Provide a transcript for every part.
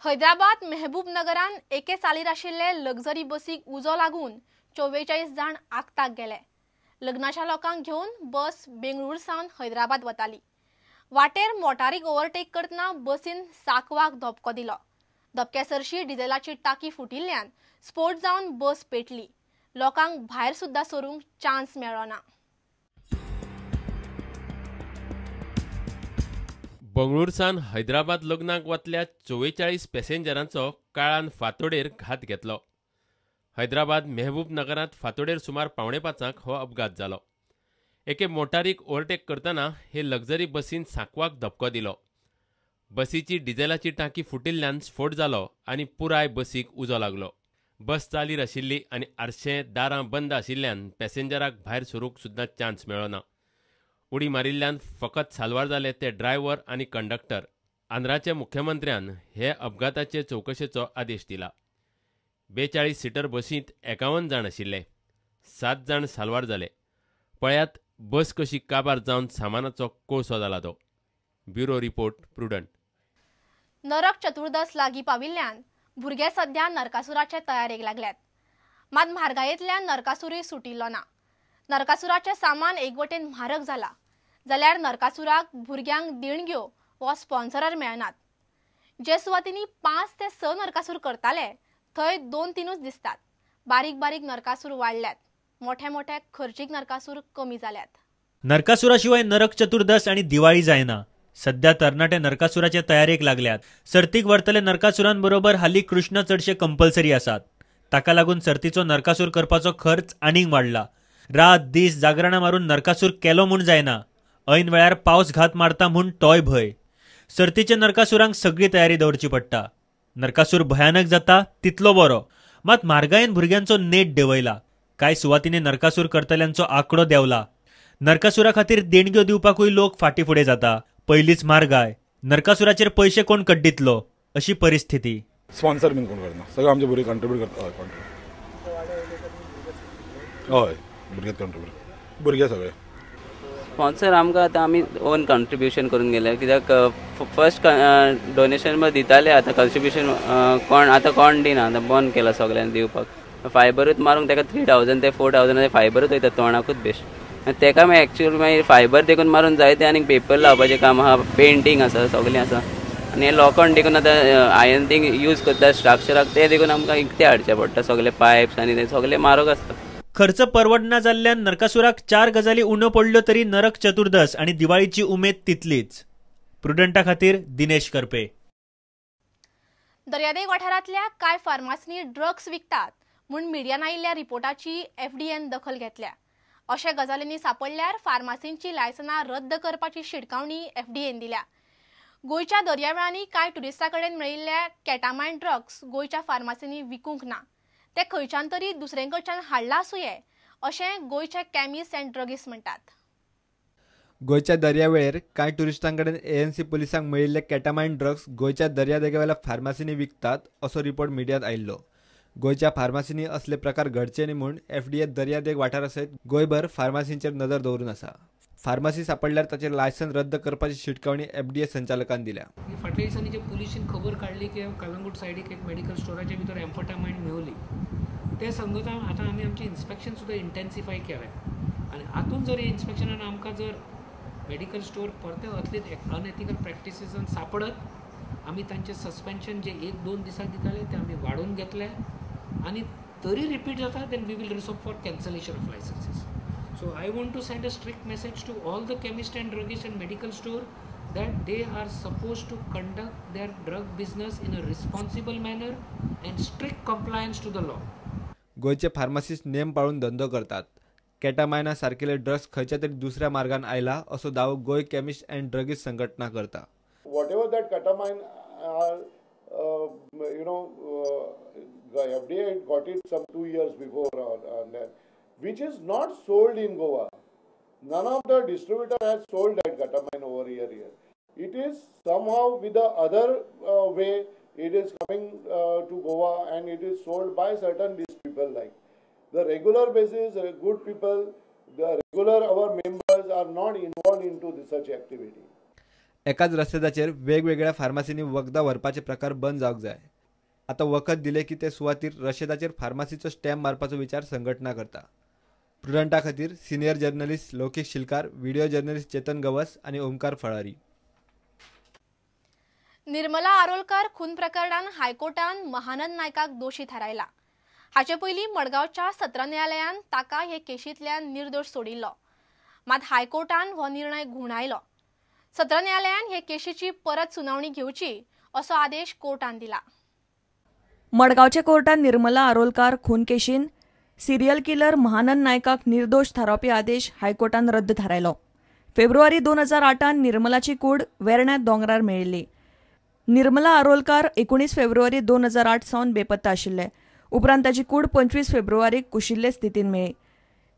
हैदराबाद मेहबूब नगरान एके चालीर आशिल्ले लक्झरी बसीक उजो लागून 44 जाण आगताक गेले. लग्नाच्या लोकांक घेवन बस बेंगळूर सावन हैदराबाद वताली. वाटेर मोटारीक ओव्हरटेक करतना बसीन साकवाक धपको दिलो. धपक्या सरशी डिझेलाची टाकी फुटिल्ल्यान स्फोट जावन बस पेटली. लोकांक भायर सुद्दां सरूंक चान्स मेळ्ळो ना. बंगळूरसान हैदराबाद लग्नाक वतल्या 44 पॅसेंजरांचो काळान फांतोडेर घात घेतलो. हैदराबाद मेहबूब नगरांत फांतोडेर सुमार 4:45 हो अपघात जालो. एके मोटारीक ओव्हरटेक करतना हे लक्झरी बसीन सांकवाक धपको दिलो. बसीची डिझेलाची टांकी फुटिल्ल्यान स्फोट जालो आनी पुराय बसीक उजो लागलो. बस चालीर आशिल्ली आनी आरशे दारां बंद आशिल्ल्यान पॅसेंजराक भायर सरूंक सुद्दां चान्स मेळ्ळो ना. उडी मारिल्ल्यान फकत साल्वार जाले ते ड्रायव्हर आनी कंडक्टर. आंध्राचे मुख्यमंत्र्यान हे अपघाताचे चवकशेचो आदेश दिला. 42 सीटर बसींत 51 जाण आशिल्ले. 7 जाण साल्वार जाले. पळयात बस कशी काबार जावन सामानाचो कोळसो जाला तो. Bureau report, Prudent. Narak Chaturdashi लागीं पाविल्ल्यान भुरगे सध्या नरकासुराचे तयारेक लागल्यात. मात म्हारगायेंतल्यान नरकासुरूय सुटिल्लो ना. नरकासुराचें सामान एक वटेन म्हारग जाला जाल्यार नरकासुराक भुरग्यांक देणग्यो वा स्पॉन्सरार मेळनात. जे सुवातींनी 5 ते 6 नरकासूर करताले थंय 2-3च दिसतात. बारीक बारीक नरकासूर वाडल्यात. मोठे मोठे खर्चीक नरकासूर कमी जाल्यात. नरकासुराशिवाय नरक चतुर्दश आनी दिवाळी जायना. सध्या तरणाटे नरकासुराचे तयारेक लागल्यात. सर्तीक व्हरतले नरकासुरांबरोबर हालीं कृष्ण चडशे कंपल्सरी आसात. ताका लागून सर्तीचो नरकासूर करपाचो खर्च आनीक वाडला. रात दीस जागरणां मारून नरकासूर केलो म्हूण जायना, ऐन वेळार पावस घात मारता म्हूण तोय भंय. सर्तीच्या नरकासुरांक सगळी तयारी दवरची पडटा. नरकासूर भयानक जाता तितलो बरो, मात म्हारगायेन भुरग्यांचो नेट देंवयला. कांय सुवातींनी नरकासूर करतल्यांचो आंकडो देंवला. नरकासुरा खातीर देणग्यो दिवपाकूय लोक फाटीं फुडें जाता. पयलींच म्हारगाय, नरकासुराचेर पयशे कोण कड्डितलो अशी परिस्थिती. स्पॉन्सर बीन कोण करना, सगळे आमचे भुरगे कंट्रीब्यूट करता. हय, भुरगे कंट्रीब्यूट, भुरगे सगळे स्पॉन्सर आमकां आतां आमी ओन कंट्रिब्युशन करून गेले. कित्याक फर्स्ट डोनेशन दिताले, आतां कंट्रिब्युशन कोण आतां कोण दिना, आतां बंद केला सगळ्यांनी दिवपाक. फायबरूच मारूंक ताका 3000 ते 4000 फायबरूच वयता तोंडाकूच बेश्ट. ताका मागीर एक्चुअल मागीर फायबर देखून मारून जाय ते, आनी पेपर लावपाचें काम आहा, पेंटींग आसा, सगळें आसा. आनी हें लोखण देखून आतां आयर्न थींग यूज करता स्ट्रक्चराक, तें देखून आमकां इकतें हाडचें पडटा. सगळे पायप्स आनी ते सगळें म्हारग आसता. खर्च परवडना जाल्ल्यान नरकासुराक 4 गजाली उण्यो पडल्यो तरी नरक चतुर्दश आनी दिवाळीची उमेद तितलीच. प्रुडंटा खातीर दिनेश करपे. दर्यादेग वाठारांतल्या कांय फार्मासींनी ड्रग्स विकतात म्हूण मिडियान आयिल्ल्या रिपोर्टाची एफडीएन दखल घेतल्या. अशा गजालींनी सापडल्यार फार्मासींची लायसनां रद्द करपाची शिटकावणी एफडीएन दिल्या. गोंयच्या दर्यावेळांनी कांय ट्युरिस्टां कडेन मेळिल्ल्या केटामायन ड्रग्स गोंयच्या फार्मासींनी विकूंक ना. ते खंयच्यान तरी दुसरे कडच्यान हाडला आसुये अशें गोंयचे केमिस्ट अँड ड्रगिस्ट म्हणटात. गोंयच्या दर्यावेळेर कांय ट्युरिस्टां कडेन एएनसी पुलिसांक मेळिल्ले केटामायन ड्रग्स गोंयच्या दर्यादेगेवेल्या फार्मासींनी विकतात असो रिपोर्ट मिडियांत आयिल्लो. गोंयच्या फार्मासींनी असले प्रकार घडचे न्ही म्हूण एफडीए दर्यादेग वाठारा सयत गोंयभर फार्मासींचेर नदर दवरून आसा. फार्मासी सापडल्यार ताचेर लायसन रद्द करपाची शिटकावणी एफडीए संचालकान दिल्या. फाटल्या दिसांनी जे पुलिशीन खबर काडली की कलंगूट सायडीक एक मेडिकल स्टोराच्या भितर एम्फटामायन मेवली, ते संगता आतां आमी आमचें इन्स्पेक्शन सुद्दां इंटेन्सिफाय केलें. आनी हातूंत जर इन्स्पेक्शनान आमकां जर मेडिकल स्टोर परते असले अनएथिकल प्रॅक्टिसीसान सापडत, आमी तांचें सस्पेन्शन जे 1-2 दिसांक दिताले ते आमी वाडोवन घेतले. आनी तरी रिपीट जाता then we will resort for cancellation of licences. So I want to send a strict message to all the chemist and druggist and medical store that they are supposed to conduct their drug business in a responsible manner and strict compliance to the law. गोंयचे pharmacist नेम पाळून धंदो करतात. केटामायना सारकेले drugs खंयच्या तरी दुसऱ्या मार्गान आयला असो दावो गोंय केमिस्ट अँड ड्रगिस्ट संघटना करता. Whatever that ketamine are, the FDA got it some 2 years before, which is not sold in Goa. None of the distributor has sold that ketamine over here. It is somehow with the other way it is coming to Goa and it is sold by certain these people. Like the regular basis, good people, the regular our members are not involved into this such activity. एकाच रस्त्याचेर वेगवेगळ्या फार्मासींनी वखदां व्हरपाचे प्रकार बंद जावंक जाय. आतां वखद दिलें की ते सुवातीर रशेदाचेर फार्मासीचो स्टॅम्प मारपाचो विचार संघटना करता. प्रुडंटा खातीर senior journalist Laukik Shilkar, video journalist Chetan Gawas आनी ओमकार फळारी. निर्मला आरोलकर खून प्रकरणान हायकोर्टान महानंद नायकाक दोशी थारायला. हाचे पयलीं मडगांवच्या सत्र न्यायालयान ताका हे केशींतल्यान निर्दोश सोडिल्लो. मात हायकोर्टान हो निर्णय घुंवडायलो. सत्र न्यायालयान हे केशीची परत सुनावणी घेवची असो आदेश कोर्टान दिला. मडगांवच्या कोर्टान निर्मला आरोलकार खून केशीन सिरियल किलर महानंद नायकाक निर्दोश थारावपी आदेश हायकोर्टान रद्द थारायलो. फेब्रुवारी 2008 निर्मलाची कूड वेर्ण्या दोंगरार मेळिल्ली. निर्मला आरोलकार 19 फेब्रुवारी 2008 सावन बेपत्ता आशिल्ले. उपरांत ताची कूड 25 फेब्रुवारीक कुशिल्ले स्थितीन मेळ्ळी.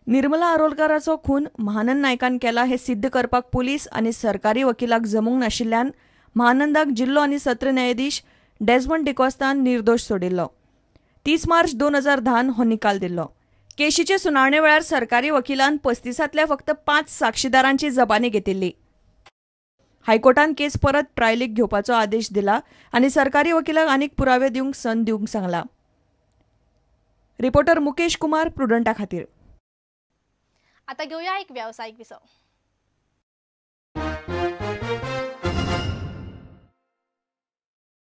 निर्मला आरोलकाराचो खून महानंद नायकान केला हे सिद्ध करपाक पुलीस आनी सरकारी वकिलाक जमूंक नाशिल्ल्यान महानंदाक जिल्लो आनी सत्र न्यायाधीश डेजमंड डिकॉस्तान निर्दोश सोडिल्लो. 30 मार्च 2010 हो निकाल दिल्लो. केशीचे सुनावणे वेळार सरकारी वकिलान 35तल्या फक्त 5 साक्षीदारांची जबानी घेतिल्ली. हायकोर्टान केस परत ट्रायलीक घेवपाचो आदेश दिला आनी सरकारी वकिलाक आनीक पुरावे दिवंक संद दिवंक सांगला. रिपोर्टर मुकेश कुमार, प्रुडंटा खातीर. आता घेऊया एक व्यावसायिक विसव.